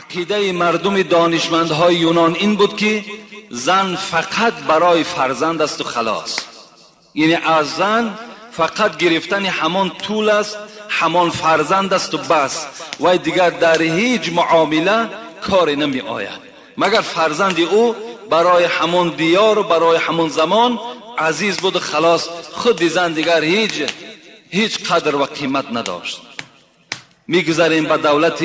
عقیده مردم دانشمندهای یونان این بود که زن فقط برای فرزند است و خلاص. یعنی از زن فقط گرفتن همان طول است، همان فرزند است و بس، و دیگر در هیچ معامله کاری نمی آید، مگر فرزند او برای همان دیار و برای همان زمان عزیز بود و خلاص. خود زن دیگر هیچ قدر و قیمت نداشت. میگذاریم به دولت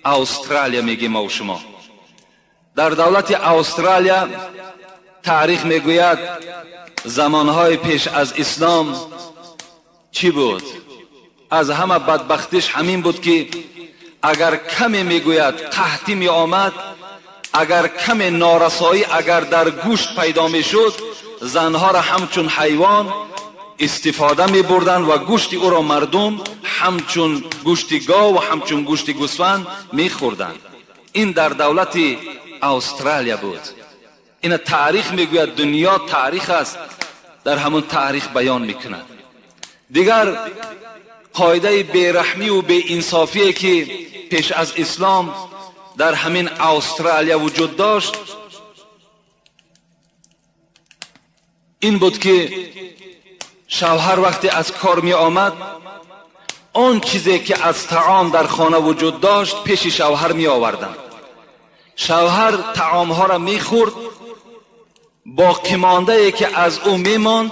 استرالیا، میگیم ما و شما. در دولت استرالیا تاریخ میگوید زمانهای پیش از اسلام چی بود؟ از همه بدبختیش همین بود که اگر کمی میگوید قحطی می آمد، اگر کم نارسایی اگر در گوشت پیدا میشد، زنها را همچون حیوان استفاده می بردن و گوشت او را مردم همچون گوشت گاو و همچون گوشت گوسفند می خوردن. این در دولت استرالیا بود. این تاریخ میگوید، دنیا تاریخ است، در همون تاریخ بیان میکند. دیگر قاعده بیرحمی و بی‌انصافی که پیش از اسلام در همین استرالیا وجود داشت این بود که شوهر وقتی از کار می آمد، آن چیزی که از طعام در خانه وجود داشت پیش شوهر می آوردند. شوهر طعام ها را می خورد، باقی مانده ای که از او می ماند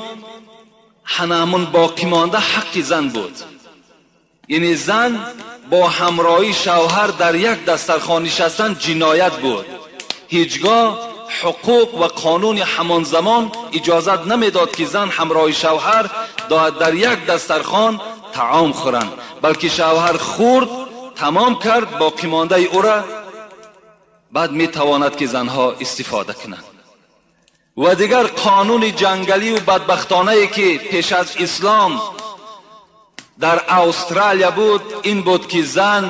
هنمون باقی مانده حق زن بود. یعنی زن با همراهی شوهر در یک دسترخوان نشستن جنایت بود. هیچگاه حقوق و قانون همان زمان اجازت نمیداد که زن همراه شوهر در یک دسترخوان طعام خورند، بلکه شوهر خورد تمام کرد، باقی مانده او را بعد میتواند که زنها استفاده کنند. و دیگر قانون جنگلی و بدبختانه ای که پیش از اسلام در استرالیا بود این بود که زن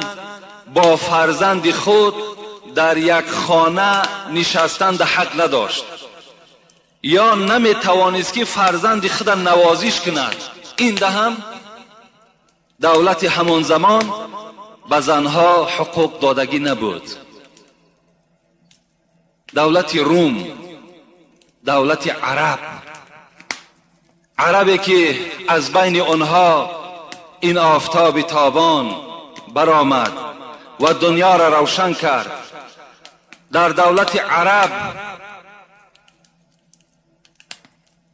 با فرزند خود در یک خانه نشستن در حق نداشت، یا نمی توانست که فرزند خود نوازش کند. این ده هم دولت همان زمان به زنها حقوق دادگی نبود. دولت روم، دولت عرب، عربی که از بین آنها این آفتاب تابان برآمد و دنیا را روشن کرد، در دولت عرب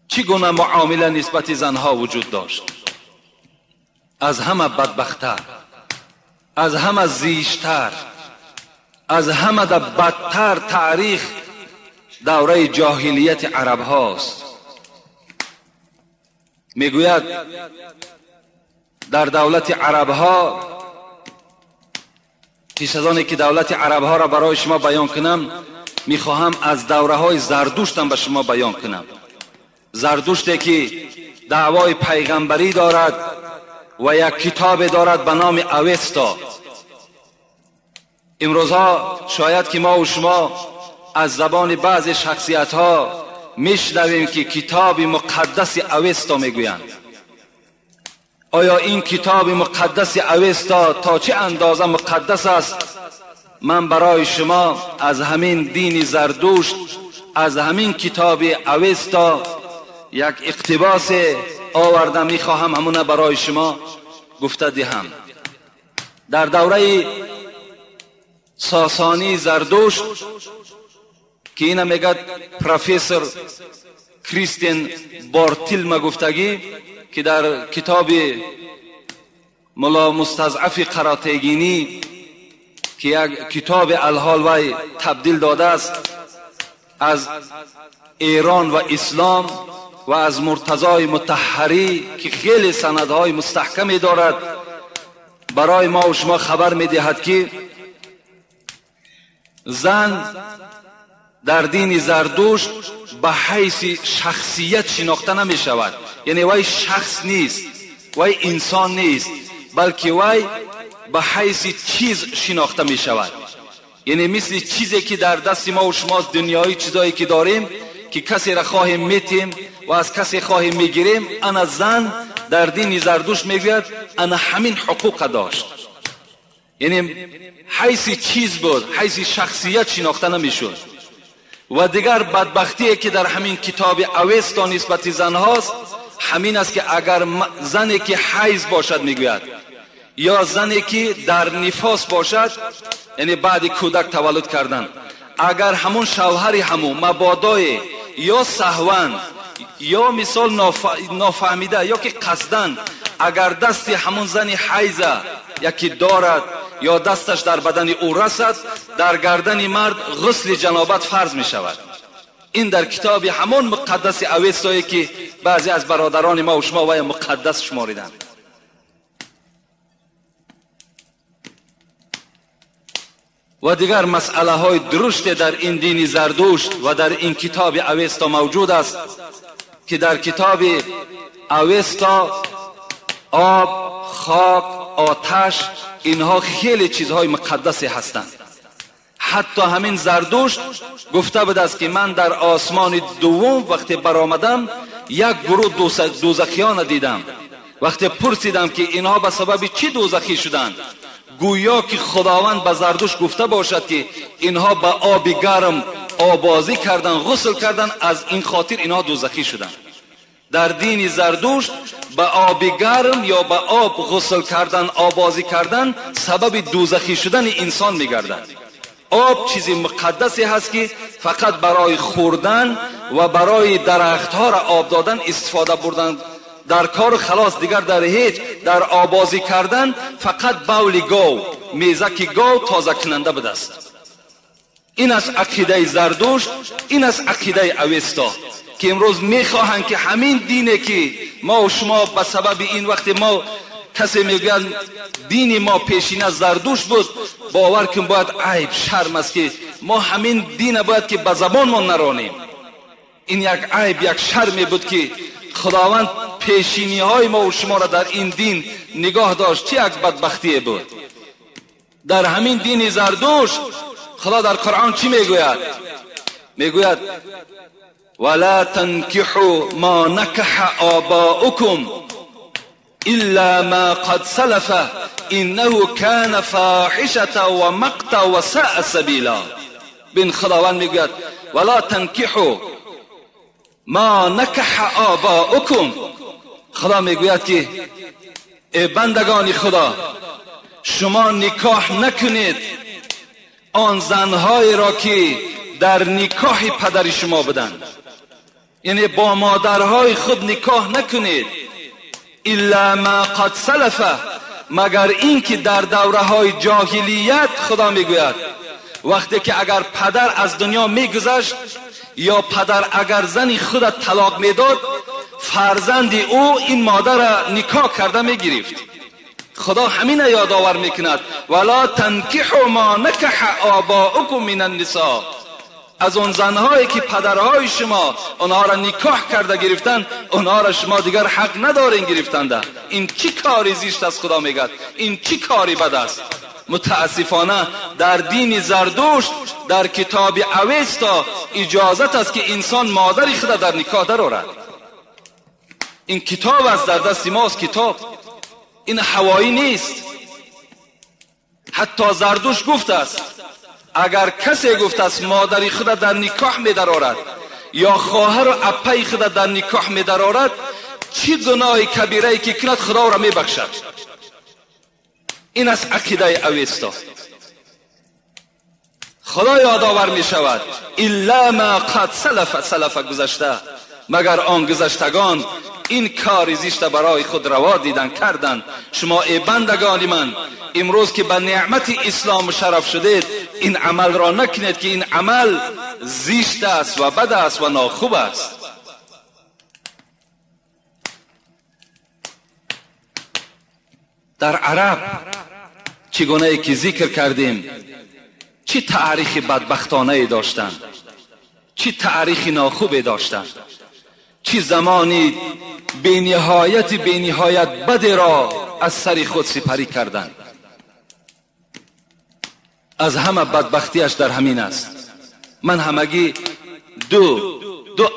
چگونه معامله نسبت زنها وجود داشت؟ از همه بدبختتر، از همه زیشتر، از همه بدتر تاریخ دوره جاهلیت عرب هاست. میگوید در دولت عرب ها، پیش از آنی که دولت عرب ها را برای شما بیان کنم، میخواهم از دوره های زردشت به شما بیان کنم. زردشتی که دعوای پیغمبری دارد و یک کتاب دارد به نام اوستا. امروزها شاید که ما و شما از زبان بعض شخصیت ها میشنویم که کتاب مقدس اوستا میگویند. آیا این کتاب مقدس اوستا تا چه اندازه مقدس است؟ من برای شما از همین دین زردشت، از همین کتاب اوستا یک اقتباس آوردم، میخواهم همون برای شما گفته دهم. در دوره ساسانی زردشت که اینا میگه پروفسور کریستین بارتیلما گفتگی که در کتاب ملا مستضعف قراتگینی که یک کتاب الحال وی تبدیل داده است از ایران و اسلام و از مرتضای مطهری که خیلی سندهای مستحکمی دارد، برای ما و شما خبر میدهد که زن در دین زردشت به حیث شخصیت شناخته نمی شود. یعنی وی شخص نیست، وی انسان نیست، بلکه وی به حیث چیز شناخته می شود. یعنی مثل چیزی که در دست ما و شما دنیایی چیزایی که داریم که کسی را خواهیم میتیم و از کسی خواهیم میگیریم، انا زن در دین زردشت میگوید انا همین حقوق داشت. یعنی حیث چیز بود، حیث شخصیت شناخته نمیشد. و دیگر بدبختی که در همین کتاب اوستا نسبت زن هاست همین است که اگر زنی که حیض باشد میگوید یا زنی که در نفاس باشد، یعنی بعد کودک تولد کردن، اگر همون شوهر همون مبادای یا سهون یا مثال نافهمیده یا که قصدن اگر دست همون زن حیضه یکی دارد یا دستش در بدن او رسد، در گردن مرد غسل جنابت فرض می شود. این در کتاب همون مقدس اوستایی که بعضی از برادران ما و شما وی مقدس شماریدند. و دیگر مسئله های درشت در این دین زردشت و در این کتاب اوستا موجود است که در کتاب اوستا آب، خاک، آتش، اینها خیلی چیزهای مقدسی هستند. حتی همین زردشت گفته بود است که من در آسمان دوم وقتی برآمدم یک گروه دوزخیان دیدم. وقتی پرسیدم که اینها به سبب چی دوزخی شدند، گویا که خداوند به زردشت گفته باشد که اینها به آب گرم آبازی کردن، غسل کردن، از این خاطر اینها دوزخی شدند. در دین زردشت به آب گرم یا به آب غسل کردن، آبازی کردن سبب دوزخی شدن انسان میگردد. آب چیزی مقدسی هست که فقط برای خوردن و برای درختها را آب دادن استفاده بردن در کار خلاص، دیگر در هیچ. در آبازی کردن فقط بول گاو، میزک گاو تازه کننده بوده است. این از عقیده زردشت، این از عقیده اوستا که امروز میخواهند که همین دینه که ما و شما به سبب این وقت ما کسی میگوید دین ما پیشینه زردشت بود، باور کن باید عیب شرم است که ما همین دین باید که به زبان ما نرانیم. این یک عیب، یک شرمی بود که خداوند پیشینی های ما و شما را در این دین نگاه داشت. چه یک بدبختی بود. در همین دین زردشت خدا در قرآن چی میگوید؟ میگوید ولا تنكحوا ما نكح آباؤكم إلا ما قد سلف إنه كان فاحشة ومقتا وساء سبيلا. بین خداوند میگوید ولا تنكحوا ما نکح آباؤكم. خدا میگوید که ای بندگان خدا، شما نکاح نکنید آن زنهای را که در نکاح پدر شما بودند، یعنی با مادرهای خود نکاح نکنید. الا ما قد سلف، مگر اینکه در دوره های جاهلیت خدا میگوید وقتی که اگر پدر از دنیا میگذشت یا پدر اگر زنی خود طلاق میداد، فرزند او این مادر را نکاح کرده میگرفت. خدا همین یادآور میکند ولا تنکحوا ما نکح آباؤکم من النساء. از اون زنهایی که پدرهای شما آنها را نکاح کرده گرفتن، آنها را شما دیگر حق ندارین گرفتنده. این چی کاری زشت است؟ خدا میگه این چی کاری بد است. متاسفانه در دین زردشت در کتاب اوستا اجازت است که انسان مادر خود در نکاح درآورد. این کتاب است، در دست ماست کتاب، این هوایی نیست. حتی زردشت گفت است اگر کسی گفت است مادری خود در نکاح می درآورد یا خواهر و اپای خود در نکاح می درآورد، چی گناه کبیره که کند خدا را می بخشد. این از عقیده اوستا. خدا یادآور می شود الا ما قد سلف، سلف گذشته، مگر آن گذشتگان این کار زشت برای خود روا دیدن کردند. شما ای بندگان من، امروز که به نعمت اسلام شرف شدید، این عمل را نکنید که این عمل زشت است و بد است و ناخوب است. در عرب چگونه ای که ذکر کردیم چه تاریخ بدبختانه داشتند، چه تاریخ ناخوبی داشتند، چه زمانی بی نهایت بد را از سر خود سپری کردند. از همه بدبختیش در همین است. من همگی دو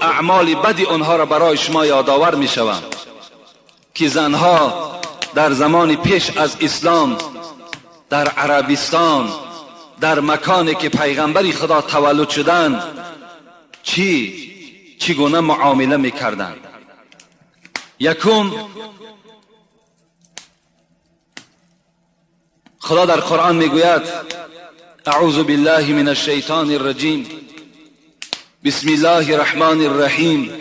اعمال بدی آنها را برای شما یادآور می شوم که زنها در زمان پیش از اسلام در عربستان، در مکانی که پیغمبر خدا تولد شدند، چگونه معامله میکردند. یکم، خدا در قرآن میگوید: اعوذ بالله من الشیطان الرجیم، بسم الله الرحمن الرحیم،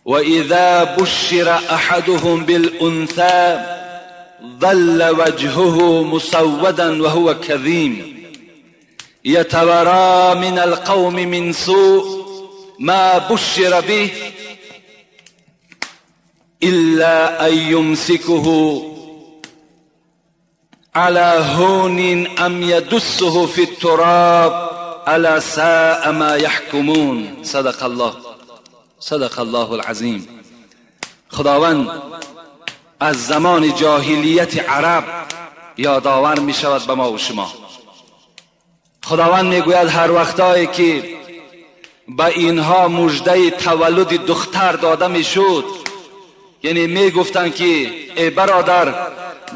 وإذا بشر أحدهم بالأنثى ظل وجهه مسودا وهو كظيم يتوارى من القوم من سوء ما بشر به إلا أن يمسكه على هون أم يدسه في التراب ألا ساء ما يحكمون. صدق الله، صدق الله العظیم. خداوند از زمان جاهلیت عرب یادآور می شود به ما و شما. خداوند میگوید هر وقتایی که به اینها مژده تولد دختر داده میشد، یعنی میگفتند که ای برادر،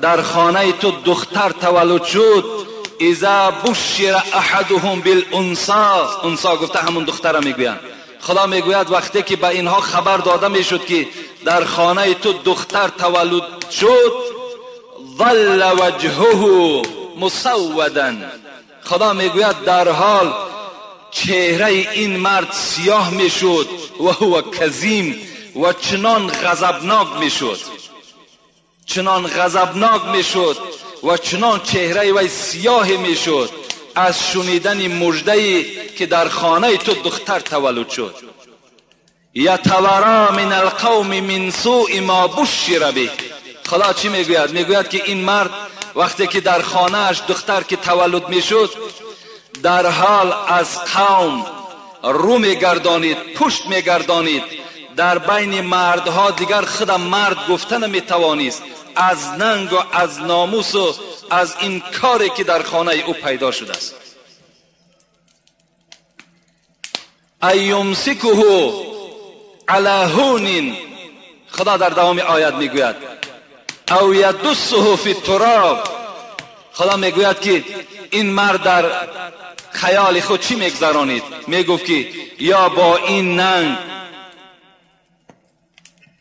در خانه تو دختر تولد شد، اذا بشر احدهم بالانثى، انثی گفته همون دختر میگویند. خدا میگوید وقتی که به اینها خبر داده میشد که در خانه تو دختر تولد شد، ظل وجهه مسودا، خدا میگوید در حال چهره این مرد سیاه میشد و هو کظیم، و چنان غضبناک میشد، چنان غضبناک میشد و چنان چهره وی سیاه میشد از شنیدن مژده‌ای که در خانه تو دختر تولد شد. یتورا من القوم من سوء ما بشر به. خدا چی میگوید؟ میگوید که این مرد وقتی که در خانهش دختر که تولد میشد، در حال از قوم رو میگردانید، پشت میگردانید، در بین مردها دیگر خود مرد گفته نمیتوانست، از ننگ و از ناموس و از این کاری که در خانه او پیدا شده است. ایمسکه علی هون، خدا در دوام آیت میگوید او یدسه فی التراب. خدا میگوید که این مرد در خیال خود چی میگذرانید؟ میگفت که یا با این ننگ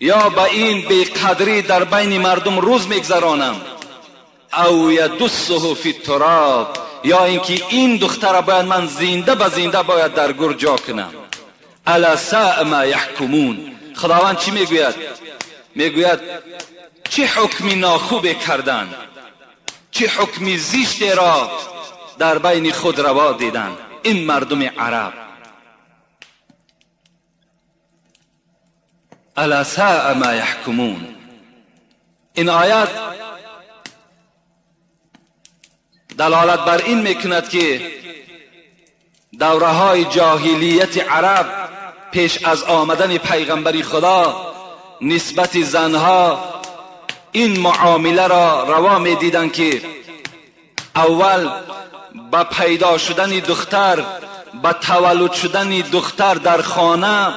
یا با این بیقدری در بین مردم روز میگذرانم، او یدسه فی التراب، یا اینکه این دختر باید من زنده به زنده باید در گور جا کنم. الا ساء ما یحکمون. خداوند چی میگوید؟ میگوید چه حکمی ناخوب کردن، چه حکمی زشت را در بین خود روا دیدن این مردم عرب. الا ساء ما یحکمون. این آیت دلالت بر این میکند که دوره های جاهلیت عرب پیش از آمدن پیغمبر خدا نسبت زنها این معامله را روا میدیدند که اول با پیدا شدن دختر، با تولد شدن دختر در خانه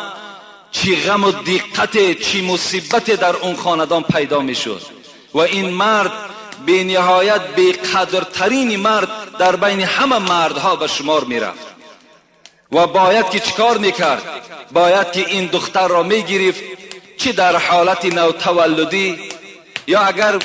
چی غم و دقت، چی مصیبت در اون خاندان پیدا میشد و این مرد به نهایت بی قدرترین مرد در بین همه مردها به شمار میرفت و باید که چیکار میکرد؟ باید که این دختر را میگرفت، چی در حالت نوتولدی یا اگر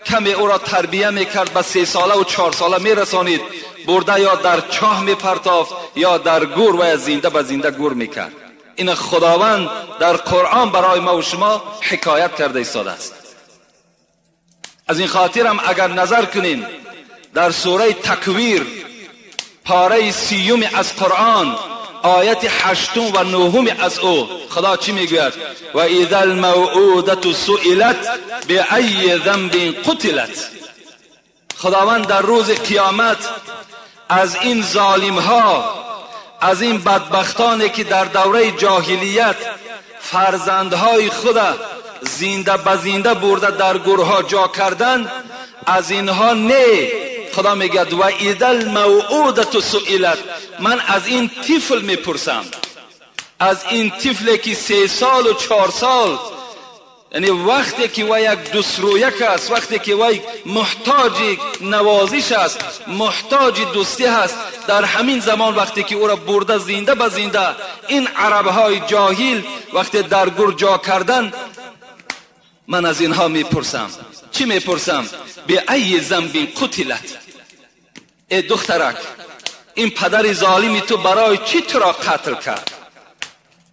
کمی او را تربیه میکرد به 3 ساله و 4 ساله میرسانید، برده یا در چاه میپرتافت یا در گور و زنده به زنده گور میکرد. این خداوند در قرآن برای ما و شما حکایت کرده ایستاده است. از این خاطر هم اگر نظر کنیم در سوره تکویر پاره 30 از قرآن آیت 8 و 9 از او خدا چی میگوید؟ و اذا الموءودة سئلت بأی ذنب قتلت. خداوند در روز قیامت از این ظالم ها، از این بدبختانی که در دوره جاهلیت فرزندهای خود زنده به زنده برده در گورها جا کردن، از اینها نه. خدا میگه و اذا الموءودة سئلت، من از این طفل میپرسم، از این طفلی که 3 سال و 4 سال یعنی وقتی که وی یک دوسترویک است، وقتی که وی محتاج نوازش است، محتاج دوستی هست، در همین زمان وقتی که او را برده زنده به زنده این عربهای جاهل وقتی در گور جا کردن، من از اینها میپرسم. چی میپرسم؟ به ای ذنب قتلت. ای دخترک، این پدر ظالمی تو برای چی تو را قتل کرد؟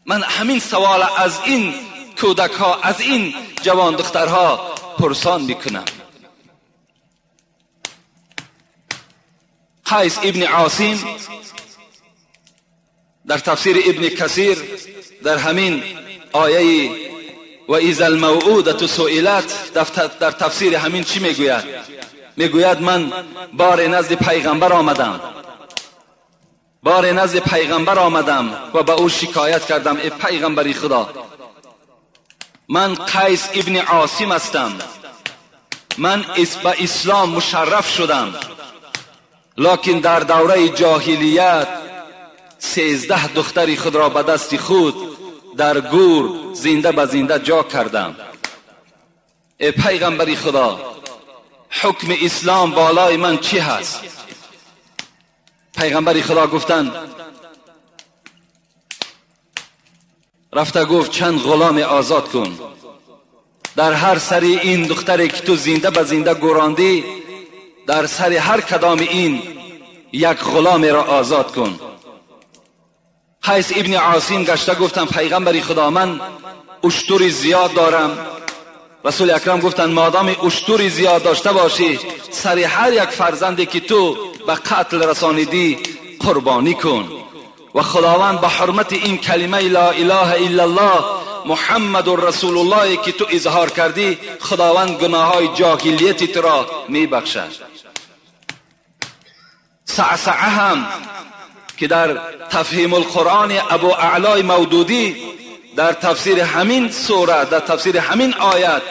من همین سوال از این کودک ها، از این جوان دخترها پرسان میکنم. قیس ابن عاصم در تفسیر ابن کثیر در همین آیه و اذا الموءودة سئلت در تفسیر همین چی میگوید؟ میگوید من بار نزد پیغمبر آمدم، بار نزد پیغمبر آمدم و به او شکایت کردم، ای پیغمبری خدا، من قیس ابن عاصم هستم، من به اسلام مشرف شدم، لکن در دوره جاهلیت 13 دختری خود را به دست خود در گور زنده به زنده جا کردم. ای پیغمبری خدا، حکم اسلام بالای من چی هست؟ پیغمبری خدا گفتند، رفته گفت چند غلام آزاد کن، در هر سری این دختری که تو زنده به زنده گوراندی، در سر هر کدام این یک غلام را آزاد کن. قیس ابن عاصم گشته گفتم پیغمبری خدا، من اشتری زیاد دارم. رسول اکرم گفتند مادام اشتری زیاد داشته باشی، سر هر یک فرزندی که تو به قتل رسانیدی قربانی کن. و خداوند به حرمت این کلمه لا اله الا الله محمد رسول الله که تو اظهار کردی، خداوند گناههای جاهلیت تو را میبخشد. صعصعه هم که در تفهیم القرآن ابو اعلای مودودی در تفسیر همین سوره، در تفسیر همین آیت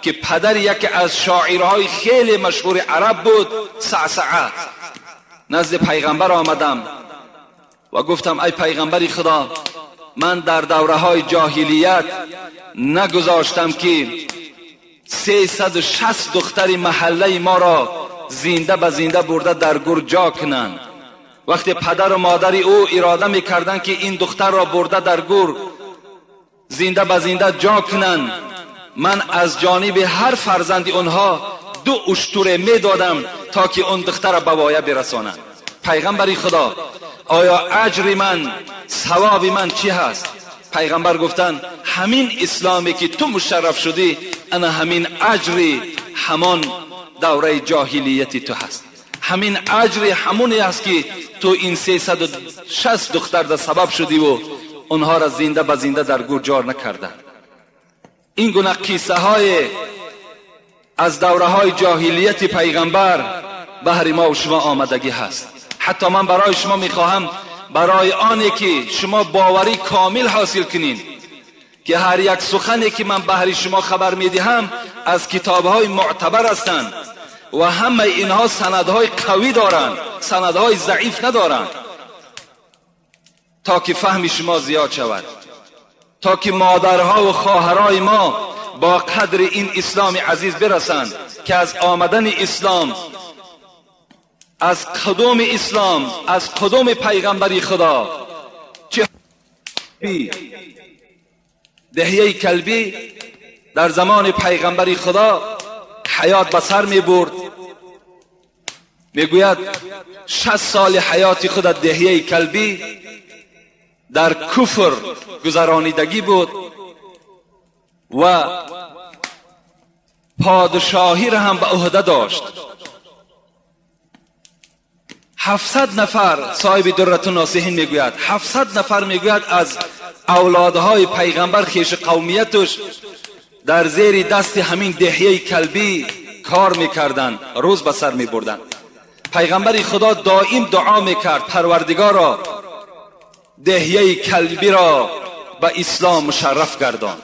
که پدر یکی از شاعرهای خیلی مشهور عرب بود، صعصعه، نزد پیغمبر آمدم و گفتم ای پیغمبر خدا، من در دوره های جاهلیت نگذاشتم که 360 دختر محله ما را زنده به زنده برده در گور جا کنند. وقتی پدر و مادر او اراده میکردند که این دختر را برده در گور زنده به زنده جا کنند، من از جانب هر فرزند آنها 2 اشتر میدادم تا که اون دختر را به وایه برسانند. پیغمبر خدا، آیا اجر من، ثواب من چی هست؟ پیغمبر گفتند همین اسلامی که تو مشرف شدی، انا همین اجر همان دوره جاهلیت تو هست، همین اجر همونی هست که تو این 360 دختر در سبب شدی و آنها را زنده به زنده در گور جار نکردند. این گونه قصه های از دوره های جاهلیت پیغمبر بهر ما و شما آمدگی هست. حتی من برای شما میخواهم، برای آنی که شما باوری کامل حاصل کنین که هر یک سخنی که من بهر شما خبر میدهم از کتابهای معتبر هستند و همه اینها سندهای قوی دارند، سندهای ضعیف ندارند، تا که فهم شما زیاد شود، تا که مادرها و خواهرای ما با قدر این اسلام عزیز برسند که از آمدن اسلام، از قدوم اسلام، از قدوم پیغمبری خدا، چه دهیه کلبی در زمان پیغمبری خدا حیات به سر می برد. میگوید 60 سال حیات خود دهیه کلبی در کفر گذرانیدگی بود و پادشاهی را هم به عهده داشت. 700 نفر، صاحب درة الناصحین میگوید 700 نفر میگوید از اولادهای پیغمبر خیش قومیتش در زیر دست همین دهیه کلبی کار میکردند، روز به سر میبردند. پیغمبر خدا دائم دعا میکرد پروردگارا دهیه کلبی را به اسلام مشرف گردان.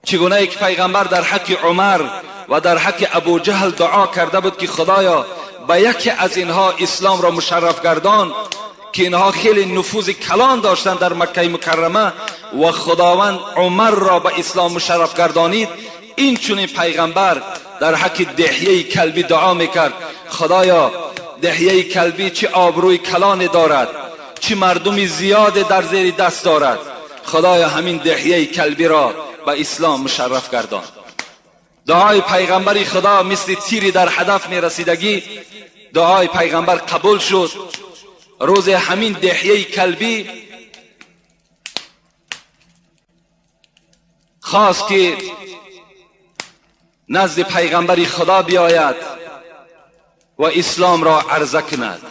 چگونه یک پیغمبر در حق عمر و در حق ابو جهل دعا کرده بود که خدایا به یکی از اینها اسلام را مشرف گردان، که اینها خیلی نفوذ کلان داشتند در مکه مکرمه، و خداوند عمر را به اسلام مشرف گردانید، این چنین پیغمبر در حق دحیه کلبی دعا میکرد: خدایا دحیه کلبی چه آبروی کلان دارد، چه مردمی زیاد در زیر دست دارد، خدایا همین دحیه کلبی را به اسلام مشرف گردان. دعای پیغمبر خدا مثل تیری در هدف می رسیدگی، دعای پیغمبر قبول شد. روز همین دحیه کلبی خواست که نزد پیغمبر خدا بیاید و اسلام را عرضه کند.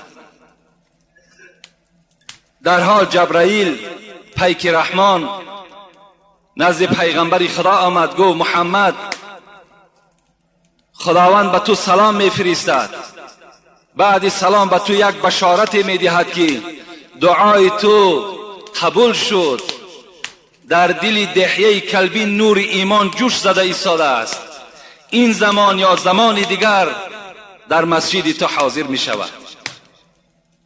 در حال جبرائیل پیک رحمان نزد پیغمبر خدا آمد، گفت محمد خداوند به تو سلام میفرستد، بعد سلام به تو یک بشارت میدهد که دعای تو قبول شد، در دل دحیه کلبی نور ایمان جوش زده ایستاده است، این زمان یا زمان دیگر در مسجد تو حاضر می شود.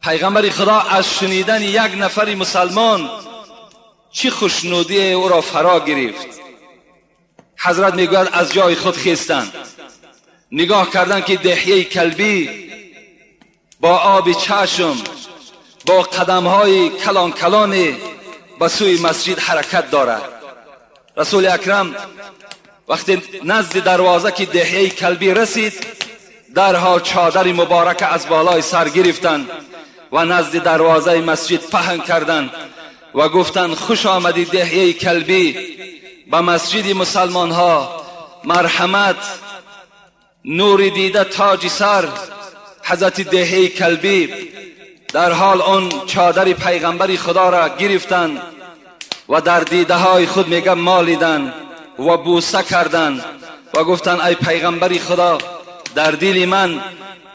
پیغمبر خدا از شنیدن یک نفر مسلمان چه خوشنودی او را فرا گرفت. حضرت میگوید از جای خود خیستند، نگاه کردند که دحیه کلبی با آب چشم، با قدمهای کلان کلان به سوی مسجد حرکت دارد. رسول اکرم وقتی نزد دروازه که دحیه کلبی رسید، در حال چادر مبارک از بالای سر گرفتند و نزد دروازه مسجد پهن کردند و گفتند خوش آمدی دحیه کلبی به مسجد مسلمان ها، مرحمت، نور دیده تاج سر. حضرت دحیه کلبی در حال آن چادر پیغمبر خدا را گرفتند و در دیده های خود میگه مالیدند و بوسه کردند و گفتند ای پیغمبر خدا، در دل من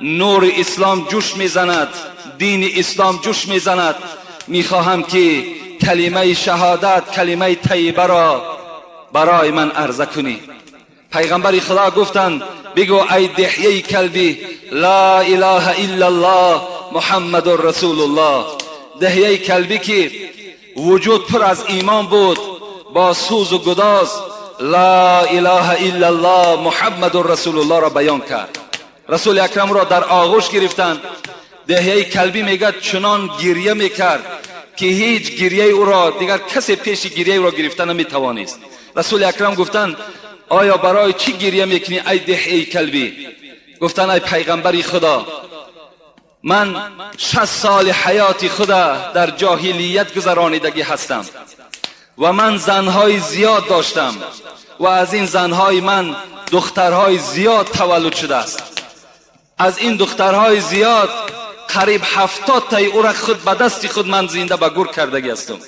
نور اسلام جوش میزند، دین اسلام جوش میزند، میخواهم که کلمه شهادت، کلمه طیبه را برای من عرضه کنی. پیغمبر خدا گفتند بگو ای دحیه کلبی لا اله الا الله محمد رسول الله. دحیه کلبی که وجود پر از ایمان بود، با سوز و گداز لا اله الا الله محمد رسول الله را بیان کرد. رسول اکرم را در آغوش گرفتند. دحیه کلبی میگه چنان گریه میکرد که هیچ گریه او را دیگر کسی پیش گریه او را گرفته نمیتوانست. رسول اکرم گفتند آیا برای چی گریه میکنی ای دحیه کلبی؟ گفتند ای پیغمبر خدا، من 60 سال حیات خدا در جاهلیت گذرانیدگی هستم و من زنهای زیاد داشتم و از این زنهای من دخترهای زیاد تولد شده است. از این دخترهای زیاد قریب 70 تای او را خود به دست خود من زنده به گور کردگی هستم.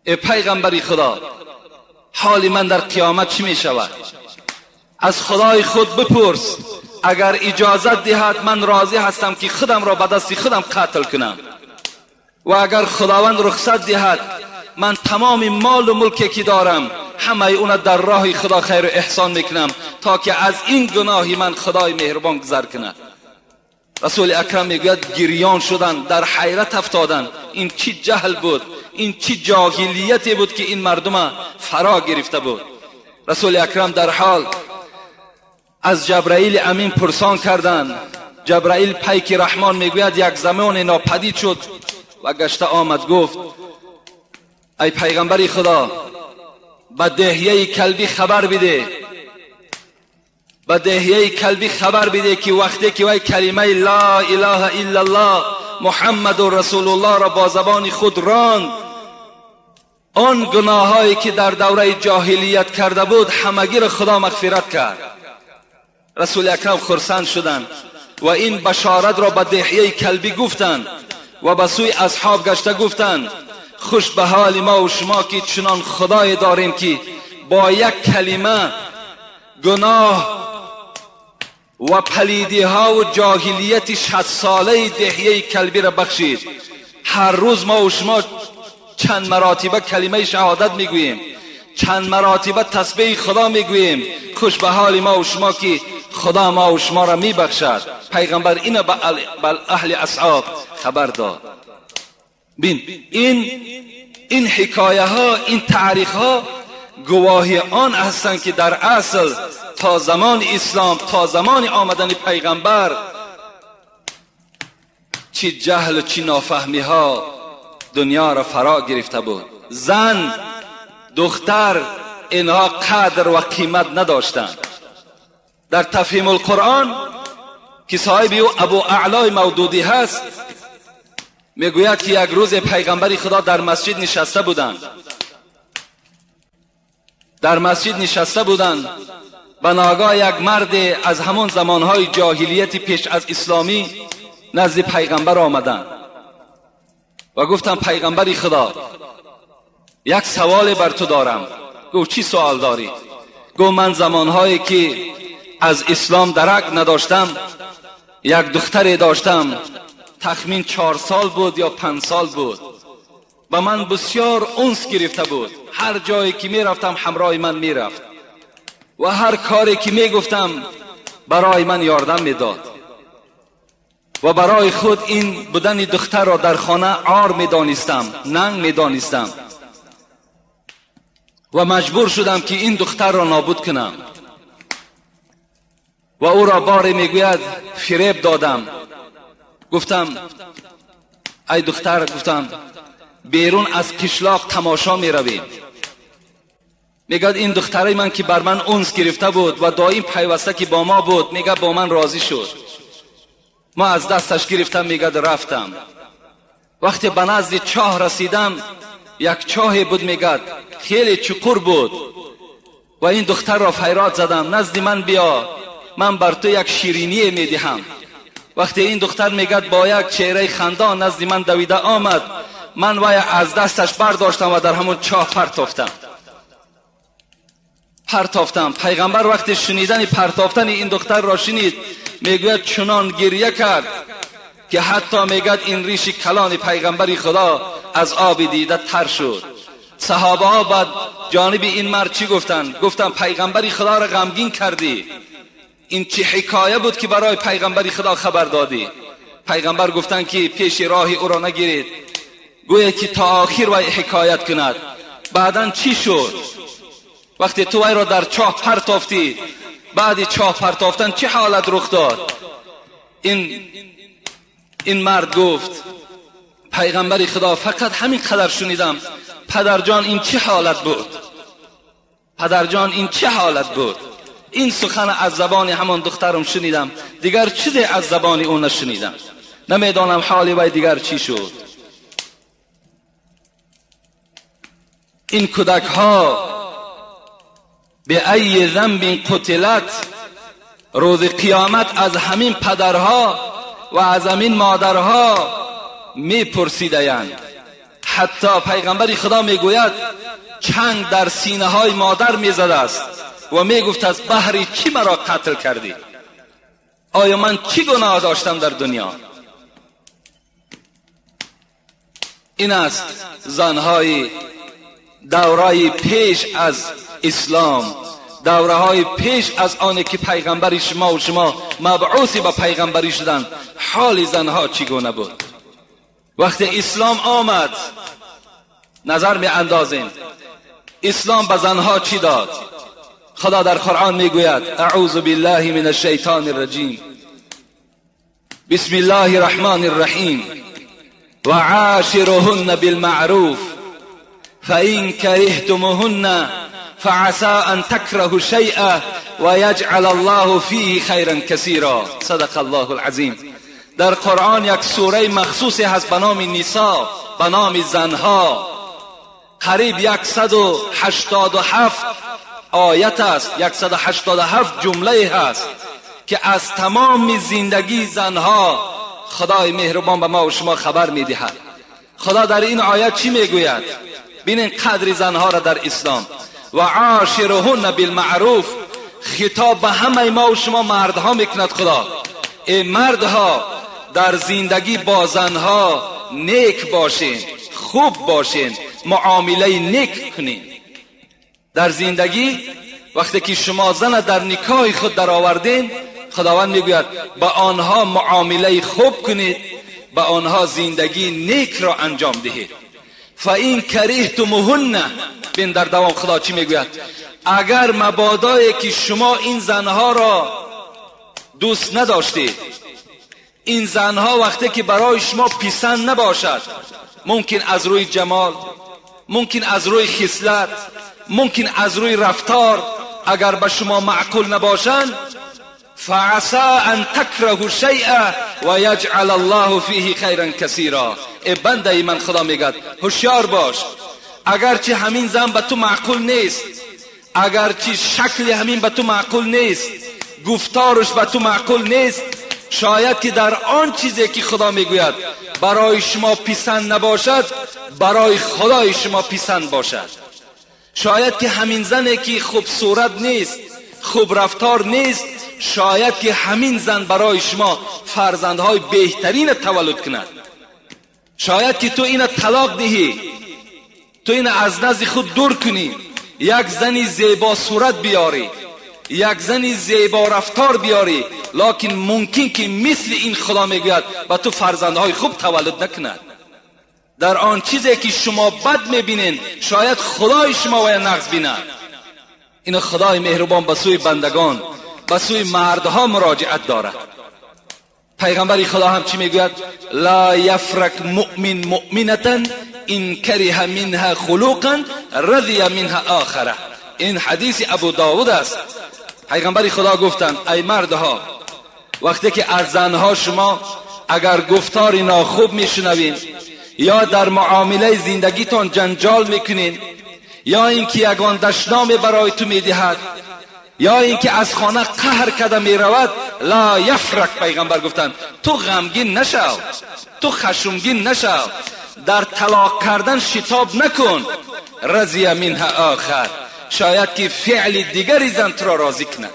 ای پیغمبر خدا، حال من در قیامت چی می شود؟ از خدای خود بپرس، اگر اجازت دهد من راضی هستم که خودم را به دست خودم قتل کنم، و اگر خداوند رخصت دهد من تمام مال و ملکی که دارم همه اون در راه خدا خیر و احسان میکنم تا که از این گناهی من خدای مهربان گذر کند. رسول اکرم میگوید گریان شدن، در حیرت افتادن، این چی جهل بود، این چی جاهلیتی بود که این مردم فرا گرفته بود. رسول اکرم در حال از جبرائیل امین پرسان کردند. جبرائیل پیک رحمان میگوید یک زمان ناپدید شد و گشته آمد، گفت ای پیغمبر خدا، به دحیه کلبی خبر بده، به دحیه کلبی خبر بده که وقتی که وی کلمه لا اله الا الله محمد رسول الله را با زبان خود راند، آن گناهایی که در دوره جاهلیت کرده بود همگی را خدا مغفرت کرد. رسول اکرم خرسند شدند و این بشارت را به دحیه کلبی گفتند و به سوی اصحاب گشته گفتند خوش به حال ما و شما که چنان خدای داریم که با یک کلمه گناه و پلیدی ها و جاهلیت 60 ساله دحیه کلبی را بخشید. هر روز ما و شما چند مراتبه کلمه شهادت میگوییم، چند مراتبه تسبیح خدا میگوییم. خوش به حال ما و شما که خدا ما و شما را میبخشد. پیغمبر اینو به اهل اصحاب خبر داد. بین این این حکایه ها، این تاریخ ها گواهی آن هستند که در اصل تا زمان اسلام، تا زمان آمدن پیغمبر، چی جهل و چی نافهمی ها دنیا را فرا گرفته بود. زن، دختر، اینها قدر و قیمت نداشتند. در تفهیم القرآن که صاحب او ابو اعلای مودودی هست، میگوید که یک روز پیغمبر خدا در مسجد نشسته بودند. در مسجد نشسته بودند، به ناگاه یک مرد از همان زمانهای جاهلیت پیش از اسلامی نزد پیغمبر آمدند و گفتم پیغمبر خدا، یک سوال بر تو دارم. گفت چی سوال داری؟ گفت من زمانهایی که از اسلام درک نداشتم یک دختری داشتم، تخمین 4 سال بود یا 5 سال بود، و من بسیار انس گرفته بود. هر جایی که میرفتم همراه من میرفت و هر کاری که میگفتم برای من یاردم میداد و برای خود این بودن دختر را در خانه عار میدانستم، ننگ میدانستم و مجبور شدم که این دختر را نابود کنم. و او را باری میگوید فریب دادم، گفتم ای دختر، گفتم بیرون از کشلاق تماشا میرویم. میگه این دختره من که بر من انس گرفته بود و دائم پیوسته که با ما بود، میگه با من راضی شد. ما از دستش گرفتم، میگه رفتم. وقتی به نزد چاه رسیدم، یک چاه بود، میگه خیلی چقور بود، و این دختر را فریاد زدم نزد من بیا، من بر تو یک شیرینی میدهم. وقتی این دختر میگه با یک چهره خندان نزد من دویده آمد، من وی از دستش برداشتم و در همون چاه پرتافتم. پیغمبر وقتی شنیدن پرتافتن این دختر را شنید، میگوید چنان گریه کرد که حتی میگد این ریش کلان پیغمبر خدا از آب دیده تر شد. صحابه ها بعد جانب این مرد چی گفتن؟ گفتن پیغمبر خدا را غمگین کردی، این چه حکایه بود که برای پیغمبر خدا خبر دادی؟ پیغمبر گفتن که پیش راه او را نگیرید، گویا که تا آخر وی حکایت کند. بعدا چی شد؟ وقتی تو وی را در چاه پرتافتی، بعد چاه پرتافتن چه حالت رخ داد؟ این مرد گفت پیغمبر خدا فقط همین قدر شنیدم، پدرجان این چه حالت بود؟ پدرجان این چه حالت بود؟ این سخن از زبان همان دخترم شنیدم، دیگر چیزی از زبان او نشنیدم، نمیدانم حالی وی دیگر چی شد. این کودک ها به ای ذنب قتلت، روز قیامت از همین پدرها و از همین مادرها میپرسیدند. حتی پیغمبر خدا میگوید چنگ در سینه های مادر میزده است و میگفت از بهری چی مرا قتل کردی؟ آیا من چی گناه داشتم در دنیا؟ این است زنهای دورای پیش از اسلام، دوره های پیش از آنی که پیغمبر شما و شما مبعوثی به پیغمبری شدند، حال زنها چگونه بود؟ وقتی اسلام آمد نظر می اندازیم اسلام به زنها چی داد؟ خدا در قرآن میگوید اعوذ بالله من الشیطان الرجیم، بسم الله الرحمن الرحیم، و عاشرهن بالمعروف فإن كرهتموهن فعسى أن تكرهوا شيئا ويجعل الله فيه خيرا كثيرا. صدق الله العظیم. در قرآن یک سوره مخصوصی هست به نام نساء، به نام زنها. قریب 187 آیت است، 187 جمله هست که از تمام زندگی زنها خدای مهربان به ما و شما خبر میدهد. خدا در این آیت چی میگوید؟ ببینین قدر زنها را در اسلام. و عاشرهن بالمعروف، خطاب به همه ما و شما مردها میکند خدا. ای مردها، در زندگی با زنها نیک باشین، خوب باشین، معامله نیک کنین. در زندگی وقتی که شما زن در نکاح خود در آوردین، خداوند میگوید با آنها معامله خوب کنید، با آنها زندگی نیک را انجام دهید. فَإِنْ كَرِهْتُمُوهُنَّ. بین در دوام خدا چی میگوید؟ اگر مبادایی که شما این زنها را دوست نداشتید، این زنها وقتی که برای شما پسند نباشد، ممکن از روی جمال، ممکن از روی خصلت، ممکن از روی رفتار، اگر به شما معقول نباشند، فعسى ان تكرهوا شیئا و یجعل الله فیه خیرا کثیرا. ای بنده من، خدا میگد هوشیار باش، اگرچه همین زن به تو معقول نیست، اگرچه شکل همین به تو معقول نیست، گفتارش به تو معقول نیست، شاید که در آن چیزی که خدا میگوید برای شما پسند نباشد، برای خدای شما پسند باشد. شاید که همین زنی که خوب صورت نیست، خوب رفتار نیست، شاید که همین زن برای شما فرزندهای بهترین تولد کند. شاید که تو اینو طلاق دهی، تو اینو از نزد خود دور کنی، یک زنی زیبا صورت بیاری، یک زنی زیبا رفتار بیاری، لکن ممکن که مثل این خدا میگوید و تو فرزندهای خوب تولد نکند. در آن چیزی که شما بد میبینین، شاید خدای شما وی نقص بیند. این خدای مهربان به سوی بندگان، به سوی مردها مراجعت دارد. پیغمبر خدا هم چی میگوید؟ لا یفرک مؤمن مؤمنة ان کره منها خلقا رضی منها آخره. این حدیث ابو داود است. پیغمبر خدا گفتند ای مردها، وقتی که از زنها شما اگر گفتار ناخوب میشنوین، یا در معامله زندگیتان جنجال میکنین، یا اینکه یگان دشنام برای تو میدهد، یا اینکه از خانه قهر کرده میرود، لا یفرک، پیغمبر گفتند تو غمگین نشو، تو خشمگین نشو، در طلاق کردن شتاب نکن. رضی منها آخر، شاید که فعل دیگری زن تو را راضی کند.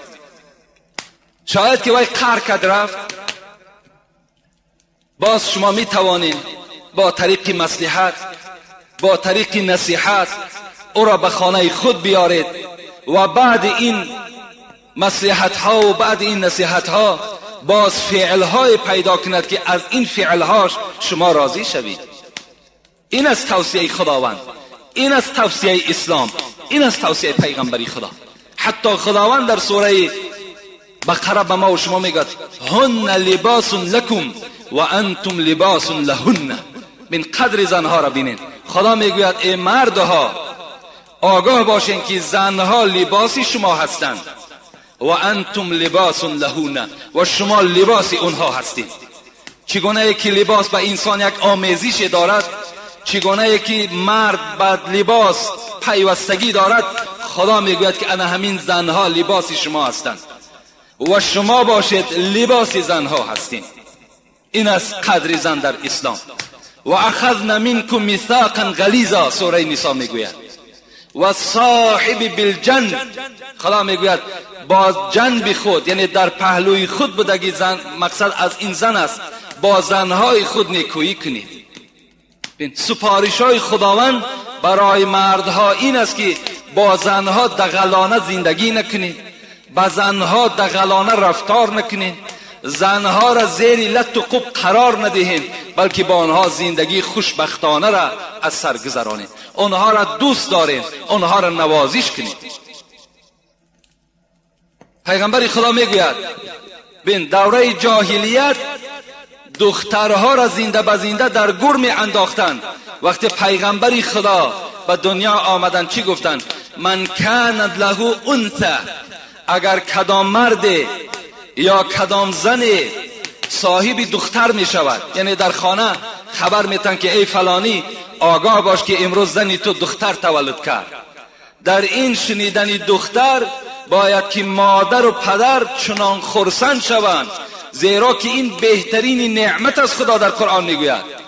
شاید که وی قهر کرد رفت، باز شما می توانید با طریق مصلحت، با طریق نصیحت او را به خانه خود بیارید و بعد این مصلحت ها و بعد این نصیحت ها باز فعل های پیدا کند که از این فعل هاش شما راضی شوید. این از توصیه خداوند، این از توصیه اسلام، این از توصیه پیغمبری خدا. حتی خداوند در سوره بقره به ما و شما میگد هن لباس لکم و انتم لباس لهن. من قدر زنها را بینین. خدا میگوید ای مردها، آگاه باشین که زنها لباس شما هستند و انتم لباس لهن، و شما لباس اونها هستید. چگونه که لباس به انسان یک آمیزش دارد، چگونه که مرد به لباس پیوستگی دارد، خدا میگوید که انا همین زنها لباس شما هستند و شما باشید لباس زنها هستید. این از قدر زن در اسلام. و اخذنا منکم میثاقا غلیظا، سوره نساء میگوید. و صاحب بالجنب، خدا میگوید با جنب خود، یعنی در پهلوی خود بودگی زن، مقصد از این زن است، با زنهای خود نیکویی کنید. سپارش های خداوند برای مردها این است که با زنها دغلانه زندگی نکنید، با زنها دغلانه رفتار نکنید، زنها را زیر لط و قب قرار ندهید، بلکه با آنها زندگی خوشبختانه را از سر گذرانید، آنها را دوست دارید، آنها را نوازش کنید. پیغمبر خدا میگوید بین دوره جاهلیت دخترها را زنده به زنده در گور می انداختند. وقتی پیغمبر خدا به دنیا آمدند چی گفتند؟ من کانت له انثی، اگر کدام مرد یا کدام زن صاحب دختر می شود، یعنی در خانه خبر میتن که ای فلانی آگاه باش که امروز زنی تو دختر تولد کرد. در این شنیدن دختر باید که مادر و پدر چنان خرسند شوند، زیرا که این بهترین نعمت از خدا در قرآن میگوید.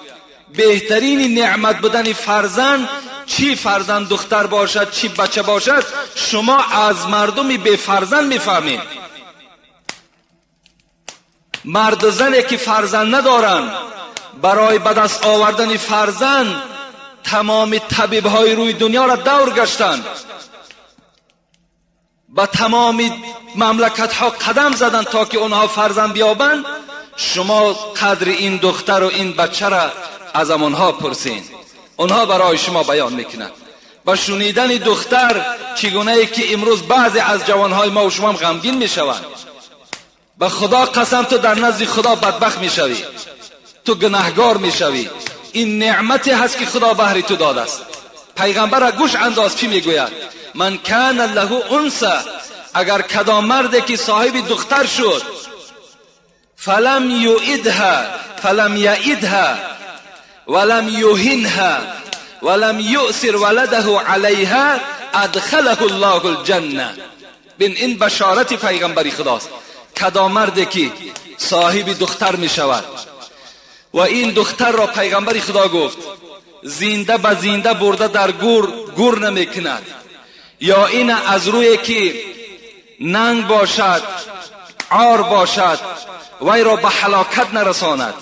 بهترین نعمت بودن فرزند، چی فرزند دختر باشد چی بچه باشد، شما از مردم بی فرزند میفهمید. مرد و زنی که فرزند ندارند، برای به دست آوردن فرزند تمام طبیبهای روی دنیا را دور گشتند، به تمام مملکت ها قدم زدن تا که اونها فرزند بیابند. شما قدر این دختر و این بچه را از آنها پرسین. اونها برای شما بیان میکنند. با شنیدن دختر چگونه ای که امروز بعضی از جوانهای ما و شما هم غمگین میشوند. به خدا قسم تو در نزد خدا بدبخت میشوی، تو گناهگار میشوی. این نعمتی هست که خدا بهری تو داده است. پیغمبر را گوش انداز چی میگوید؟ من کان له انثى، اگر کدام مرد که صاحب دختر شد، فلم یعدها فلم یعدها ولم یهنها ولم یؤثر ولده علیها ادخله الله الجنه. بین این بشارت پیغمبری خداست. کدام مرد که صاحب دختر می شود و این دختر را پیغمبر خدا گفت زنده به زنده برده در گور گور نمی کند، یا این از روی که ننگ باشد، عار باشد، وی را به هلاکت نرساند،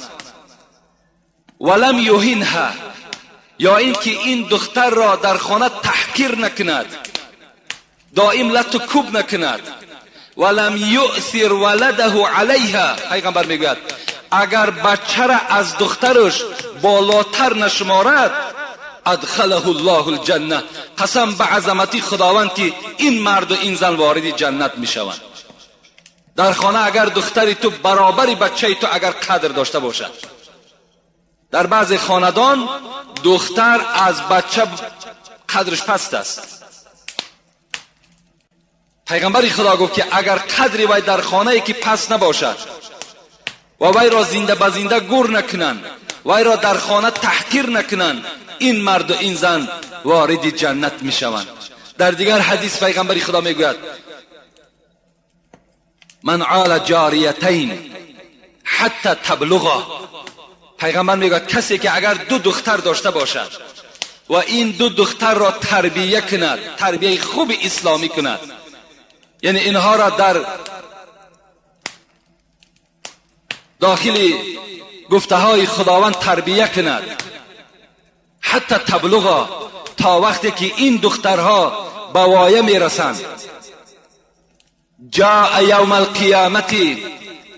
ولم یهنها، یا اینکه این دختر را در خانه تحقیر نکند، دائم لط و کوب نکند، ولم یؤثر ولده علیها. پیغمبر میگوید اگر بچه را از دخترش بالاتر نشمارد، ادخله الله الجنه. قسم به عظمتی خداوند که این مرد و این زن وارد جنت میشوند. در خانه اگر دختری تو برابری بچه تو اگر قدر داشته باشد، در بعض خاندان دختر از بچه قدرش پست است. پیغمبر خدا گفت که اگر قدری وی در خانه ای که پس نباشد و وی را زنده به زنده گور نکنند، وی را در خانه تحقیر نکنند، این مرد و این زن وارد جنت میشوند. در دیگر حدیث پیغمبر خدا میگوید من عال جاریتین حتی تبلغا. پیغمبر میگوید کسی که اگر دو دختر داشته باشد و این دو دختر را تربیه کند، تربیه خوب اسلامی کند، یعنی اینها را در داخل گفته های خداوند تربیه کند، حتی تبلغا، تا وقتی که این دخترها به وایه میرسند، جاء یوم القیامت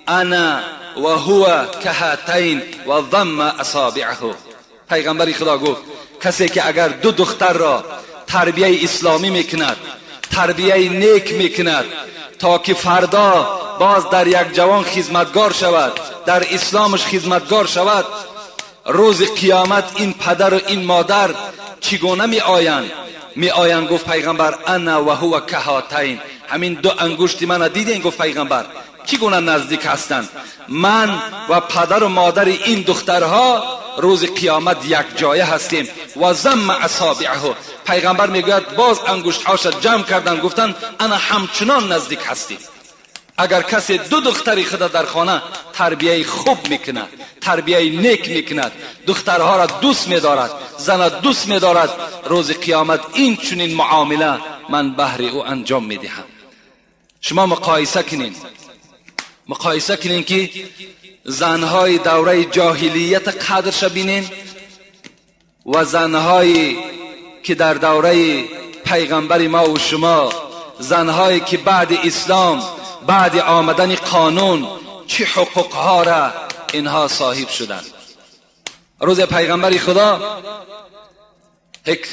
انا و هو کهاتین و ضم اصابعه. پیغمبر خدا گفت کسی که اگر دو دختر را تربیه اسلامی میکند، تربیه نیک میکند، تا که فردا باز در یک جوان خدمتگار شود، در اسلامش خدمتگار شود، روز قیامت این پدر و این مادر چگونه می آیند؟ می آیند گفت پیغمبر انا و هو کهاتین. همین دو انگشت من دیدین؟ گفت پیغمبر چگونه نزدیک هستند؟ من و پدر و مادر این دخترها روز قیامت یک جایه هستیم. و ضم اصابعه. پیغمبر میگوید باز انگشتهاش جمع کردن، گفتن انا همچنان نزدیک هستیم. اگر کسی دو دختری خود در خانه تربیه خوب میکند، تربیه نیک میکند، دخترها را دوست میدارد، زن دوست میدارد، روز قیامت این چنین معامله من بهر او انجام میدهم. شما مقایسه کنین، مقایسه کنین که زنهای دوره جاهلیت قدرش بینین و زنهایی که در دوره پیغمبر ما و شما، زنهایی که بعد اسلام، بعد آمدن قانون، چه حقوقها را اینها صاحب شدند. روز پیغمبر خدا یک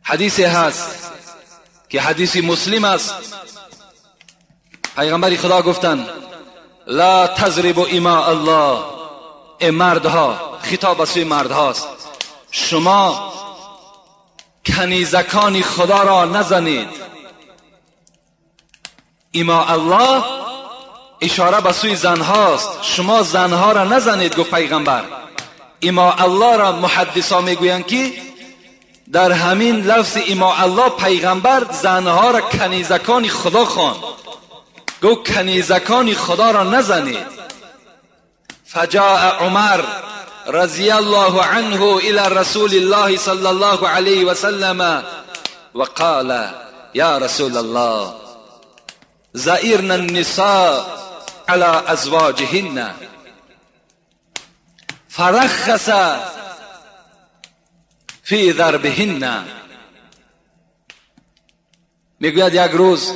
حدیث هست که حدیث مسلم است. پیغمبر خدا گفتند لا تضربوا اماء الله. ای مردها، خطاب به سوی مردهاست، شما کنیزکان خدا را نزنید. اماء الله اشاره به سوی زنهاست، شما زنها را نزنید. گفت پیغمبر اماء الله را محدثا میگویند که در همین لفظ اماء الله پیغمبر زنها را کنیزکان خدا خواند. گفت کنیزکان خدا را نزنید. فجاء عمر رضی الله عنه الى رسول الله صلی الله علیه وسلم وقال یا رسول الله زئرن النساء على ازواجهن فرخص فی ضربهن. میگوید یک روز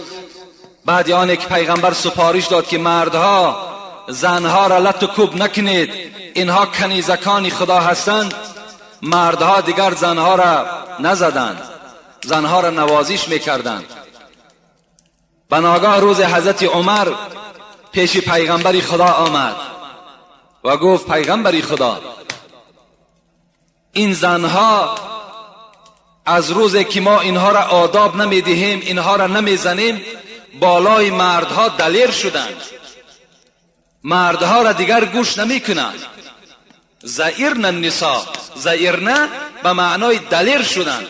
بعد آن که پیغمبر سپارش داد که مردها زنها را لت و کوب نکنید، اینها کنیزکان خدا هستند، مردها دیگر زنها را نزدند، زنها را نوازش میکردند. بناگاه روز حضرت عمر پیش پیغمبر خدا آمد و گفت پیغمبر خدا، این زنها از روزی که ما اینها را آداب نمیدهیم، اینها را نمیزنیم، بالای مردها دلیر شدند، مردها را دیگر گوش نمیکنند. زئیرن النساء، زئیرن به معنای دلیر شدند.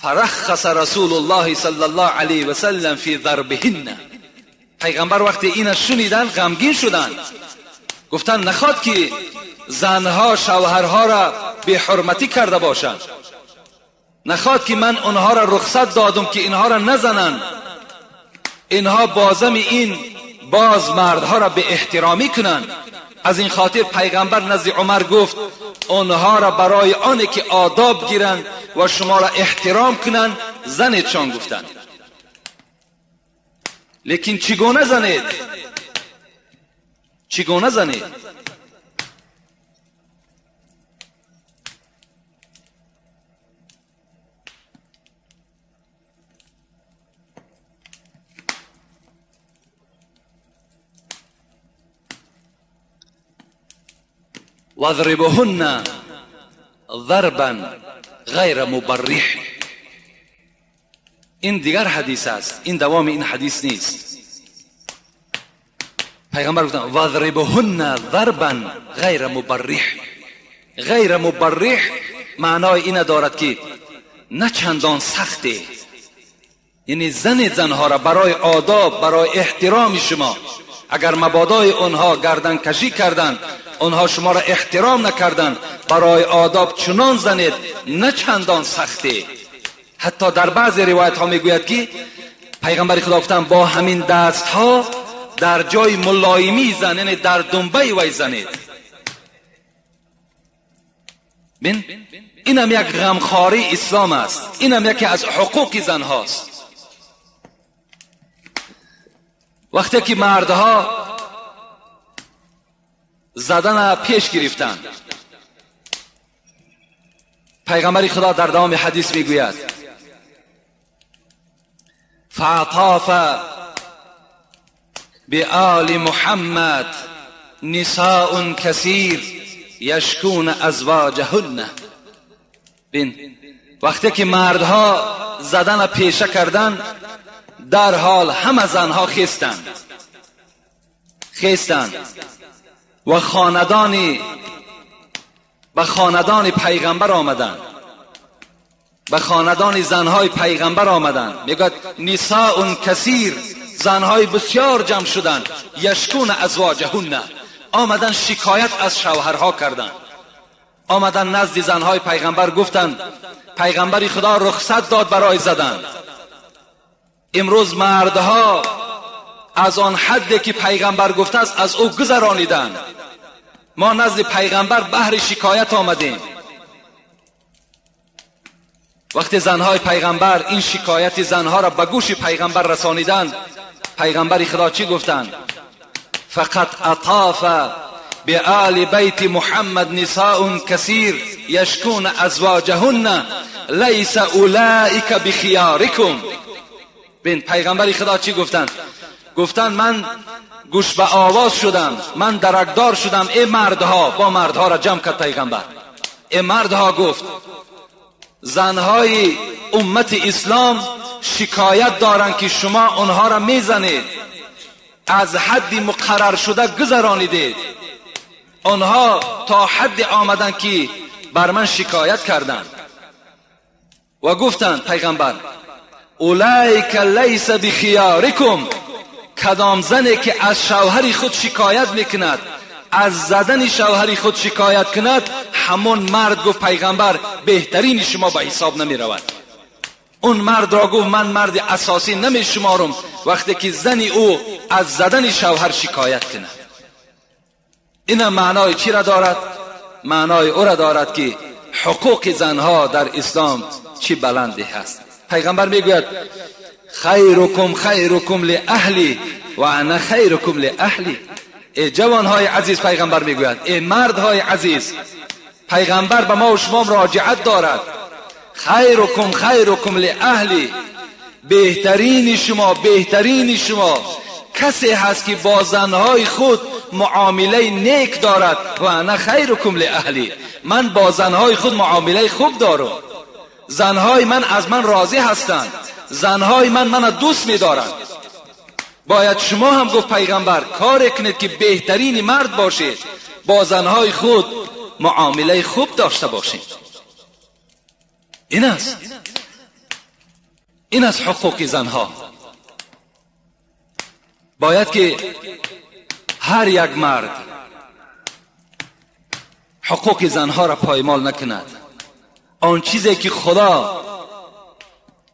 فرخص رسول الله صلی الله علیه و سلم فی ضربهن. پیغمبر وقتی اینا شنیدن غمگین شدند، گفتن نخواد که زنها شوهرها را بی حرمتی کرده باشند، نخواد که من اونها را رخصت دادم که اینها را نزنند، اینها بازم این باز مردها را به احترامی کنند. از این خاطر پیغمبر نزد عمر گفت آنها را برای آن که آداب گیرند و شما را احترام کنند زنیدشان گفتند. لیکن چگونه زنید؟ چگونه زنید؟ واضربهن ضربا غیر مبرح. این دیگر حدیث است، این دوام این حدیث نیست. پیغمبر گفتن واضربهن ضربا غیر مبرح. غیر مبرح معنای این دارد که نه چندان سخته، یعنی زن زنها را برای آداب، برای احترام شما، اگر مبادای آنها گردن کشی کردند، آنها شما را احترام نکردند، برای آداب چنان زنید نه چندان سخته. حتی در بعض روایت ها میگوید که پیغمبر خدا گفتند با همین دست ها در جای ملایمی زن، یعنی در دنبه وی زنید. بین اینم یک غمخواری اسلام است، اینم یکی از حقوق زن هاست. وقتی که مردها زدن پیش گرفتند، پیغمبر خدا در دوام حدیث میگوید فعطاف بآل محمد نساء کثیر یشکون ازواجهن. بین وقتی که مردها زدن پیشه کردند، در حال همه زنها خیستند و خاندانی به خاندان پیغمبر آمدند، به خاندان زنهای پیغمبر آمدند. میگوید نساء کثیر، زنهای بسیار جمع شدند، یشکون ازواجهن، آمدن شکایت از شوهرها کردند. آمدن نزد زنهای پیغمبر گفتند پیغمبر خدا رخصت داد برای زدن. امروز مردها از آن حدی که پیغمبر گفته است از او گذرانیدند. ما نزد پیغمبر بهر شکایت آمدیم. وقتی زنهای پیغمبر این شکایت زنها را به گوش پیغمبر رسانیدند، پیغمبر خدا چی گفتند؟ فقط اطاف بآل بیت محمد نساء کثیر یشکون ازواجهن لیس اولئک بخیارکم. بین پیغمبر خدا چی گفتند؟ گفتند من گوش به آواز شدم، من درکدار شدم، ای مردها. با مردها را جمع کرد پیغمبر. ای مردها، گفت زنهای امت اسلام شکایت دارند که شما آنها را میزنید، از حد مقرر شده گذرانیدید. آنها تا حد آمدند که بر من شکایت کردند و گفتند پیغمبر اولئک لیس بخیارکم، کدام زنی که از شوهر خود شکایت میکند، از زدن شوهر خود شکایت کند، همون مرد، گفت پیغمبر، بهترین شما به حساب نمی رود. اون مرد را گفت من مرد اساسی نمی شمارم وقتی که زن او از زدن شوهر شکایت کند. این معنای چی را دارد؟ معنای او را دارد که حقوق زنها در اسلام چی بلندی هست. پیغمبر میگوید خیرکم خیرکم لاهلی و انا خیرکم لاهلی. ای جوانهای عزیز، پیغمبر میگوید ای مردهای عزیز، پیغمبر به ما و شما مراجعت دارد. خیرکم خیرکم لأهلی، بهترین شما بهترین شما کسی هست که با زنهای خود معامله نیک دارد. و انا خیرکم لأهلی، من با زنهای خود معامله خوب دارم، زنهای من از من راضی هستند، زنهای من دوست می‌دارند. باید شما هم، گفت پیغمبر، کار کنید که بهترین مرد باشید، با زنهای خود معامله خوب داشته باشید. این است حقوق زنها. باید که هر یک مرد حقوق زنها را پایمال نکند. آن چیزی که خدا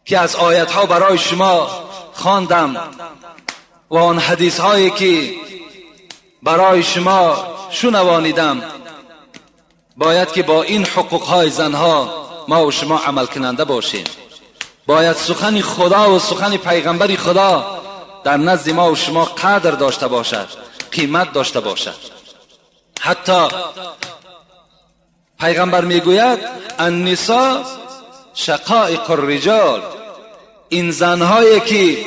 که از آیتها برای شما خواندم و آن حدیث هایی که برای شما شنوانیدم، باید که با این حقوق های زنها ما و شما عمل کننده باشیم. باید سخن خدا و سخن پیغمبر خدا در نزد ما و شما قدر داشته باشد، قیمت داشته باشد. حتی پیغمبر میگوید النساء شقائق الرجال، این زنهایی که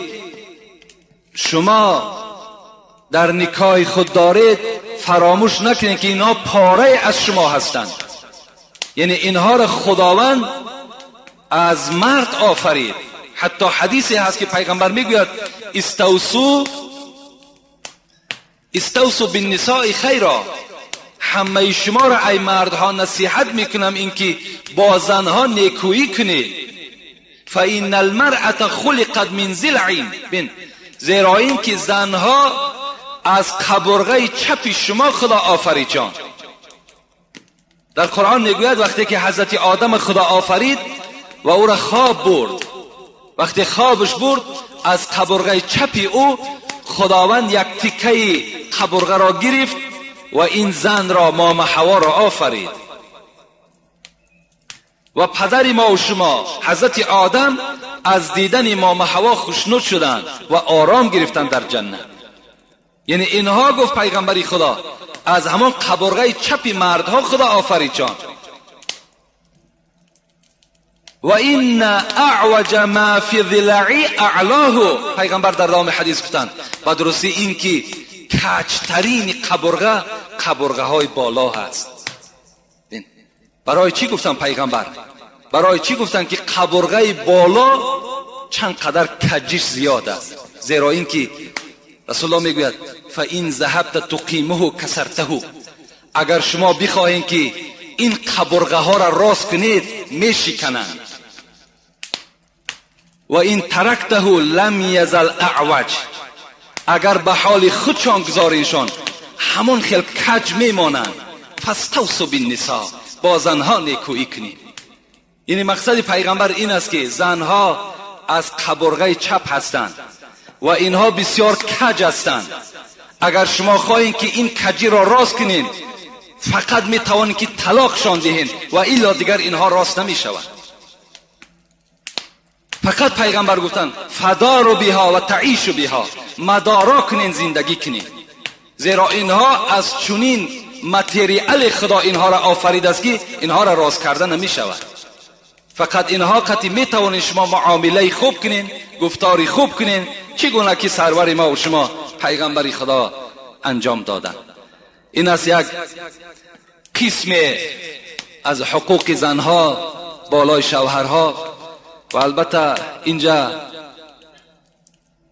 شما در نکاح خود دارید فراموش نکنید که اینها پاره از شما هستند. یعنی اینها را خداوند از مرد آفرید. حتی حدیثی هست که پیغمبر میگوید استوصوا بالنساء خیرا، همه شما را ای مردها نصیحت میکنم اینکه با زنها نیکویی کنید. فإن المرأة خلقت من ضلع، زیرا اینکه زنها از قبرغه چپ شما خدا آفرید. جان در قرآن میگوید وقتی که حضرت آدم خدا آفرید و او را خواب برد، وقتی خوابش برد از قبرغه چپ او خداوند یک تیکه قبرغه را گرفت و این زن را، مام حوا را آفرید. و پدر ما و شما حضرت آدم از دیدن مام حوا خوشنود شدند و آرام گرفتند در جنت. یعنی اینها، گفت پیغمبری خدا، از همان قبرغه چپ مردها خدا آفرید جان. و این اعوج ما فی ضلعی اعلاه، پیغمبر در دام حدیث گفتند و درستی این که کجترین قبرغه قبرغه های بالا هست. برای چی گفتن پیغمبر؟ برای چی گفتن که قبرغه بالا چند قدر کجش زیاد است؟ زیرا اینکه رسول الله میگوید فإن ذهبت تقیمه کسرته، اگر شما بخواهید که این قبرغه ها را راست کنید میشکنند. و این ترکته لم یزل اعوج، اگر به حال خودشان گذارینشان همون خیل کج میمانند. فاستوصوا بالنساء، با زنها نیکویی کنید. یعنی مقصد پیغمبر این است که زنها از قبرغه چپ هستند و اینها بسیار کج هستند. اگر شما خواهید که این کجی را راست کنین فقط میتوانید که طلاقشان دهین و الا دیگر اینها راست نمیشوند. فقط پیغمبر گفتن فداروا بها و تعیشوا بها، مدارا کنین، زندگی کنین، زیرا اینها از چنین متریال خدا اینها را آفرید است که اینها را راست کرده نمیشود. فقط اینها قطعی میتوانید شما معامله خوب کنین، گفتاری خوب کنین، چگونه که سرور ما و شما پیغمبر خدا انجام دادن. این است یک قسم از حقوق زنها بالای شوهرها. و البته اینجا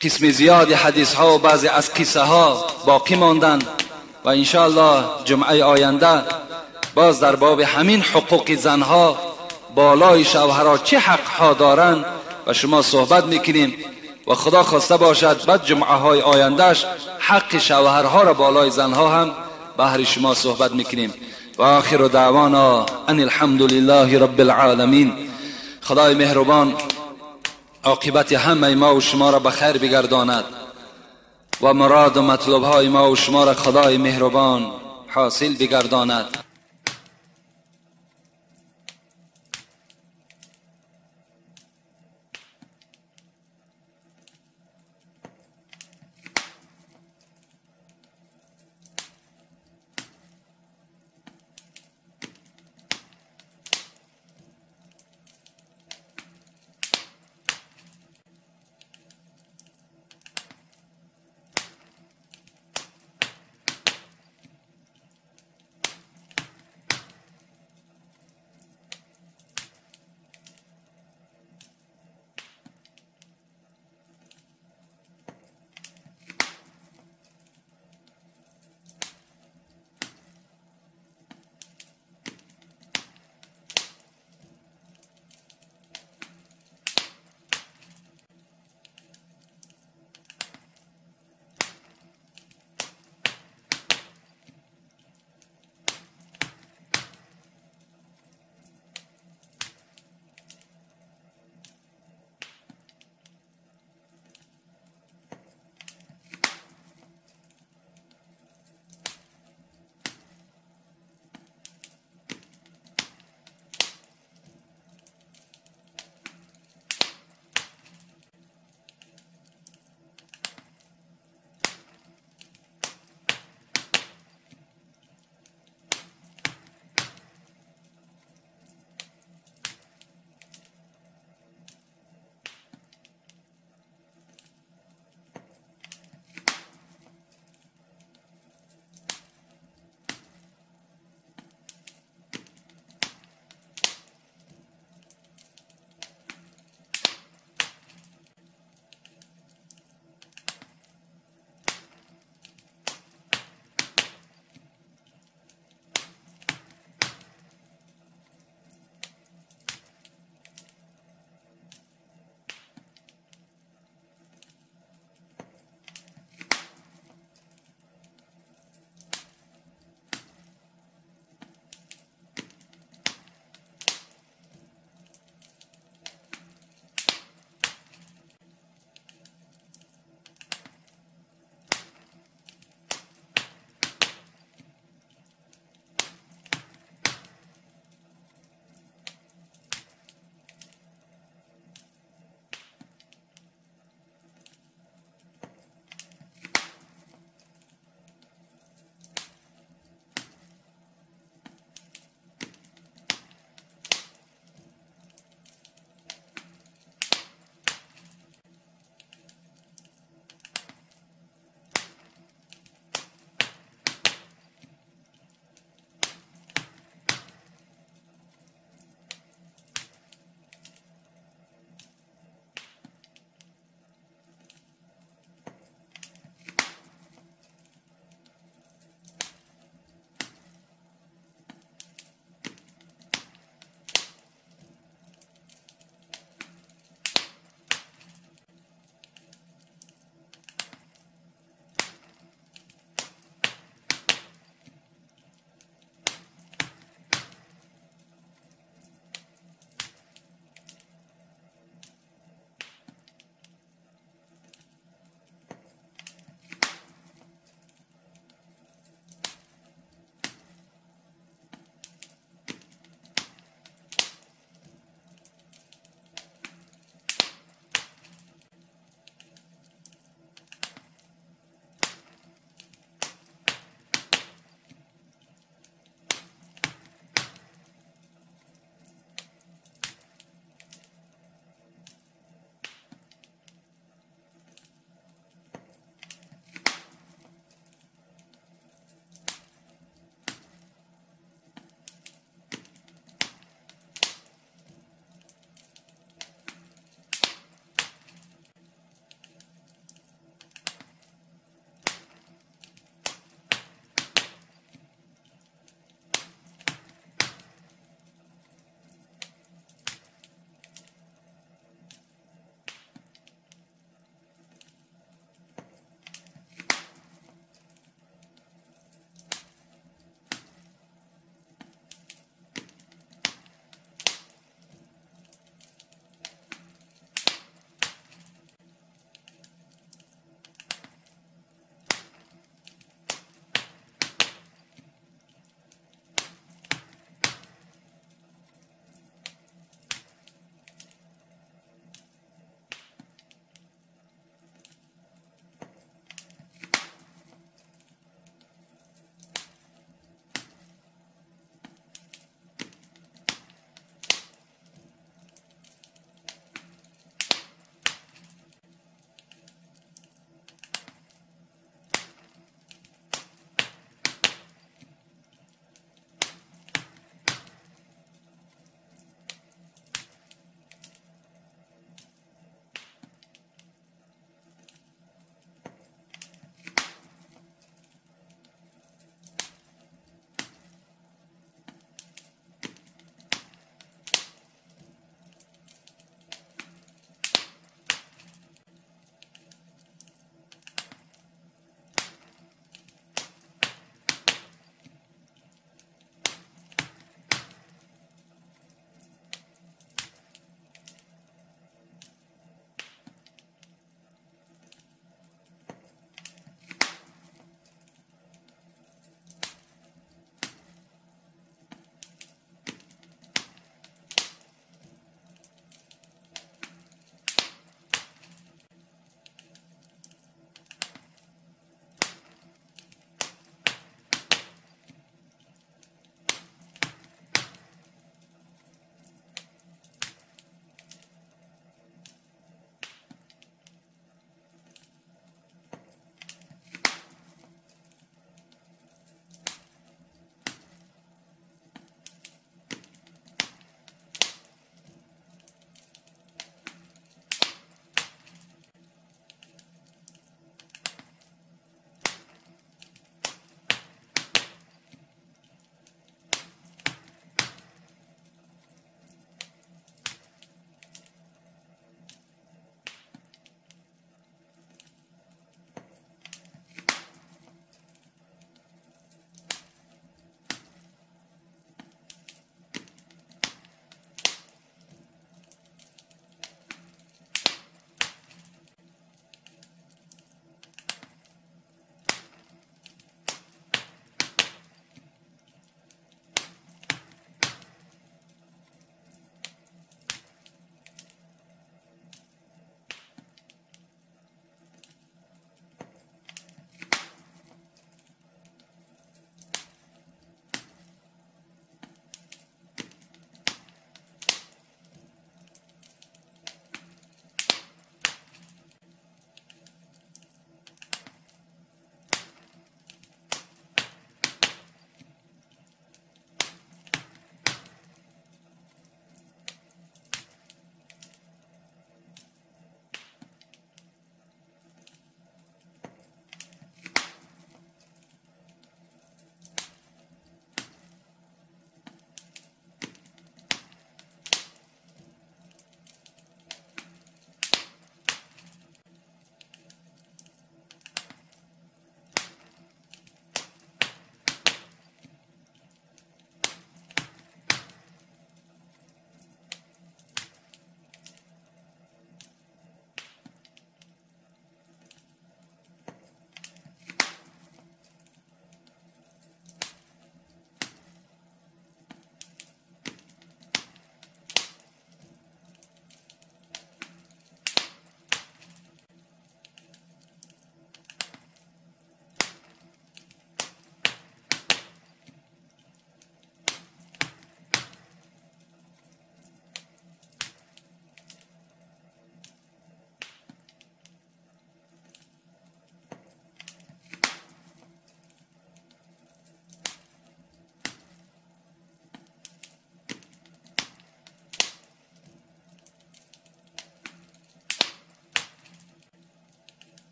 قسم زیاد حدیث ها و بعضی از قصه ها باقی ماندن و انشاءالله جمعه آینده باز در باب همین حقوق زنها بالای شوهرها چه حق ها دارند و شما صحبت میکنیم و خدا خواسته باشد بعد جمعه های آیندهش حق شوهرها را بالای زنها هم بهر شما صحبت میکنیم. و آخر دعوانا ان الحمد لله رب العالمین. خدای مهربان عاقبت همه ما و شما را به خیر بگرداند و مراد و مطلب های ما و شما را خدای مهربان حاصل بگرداند.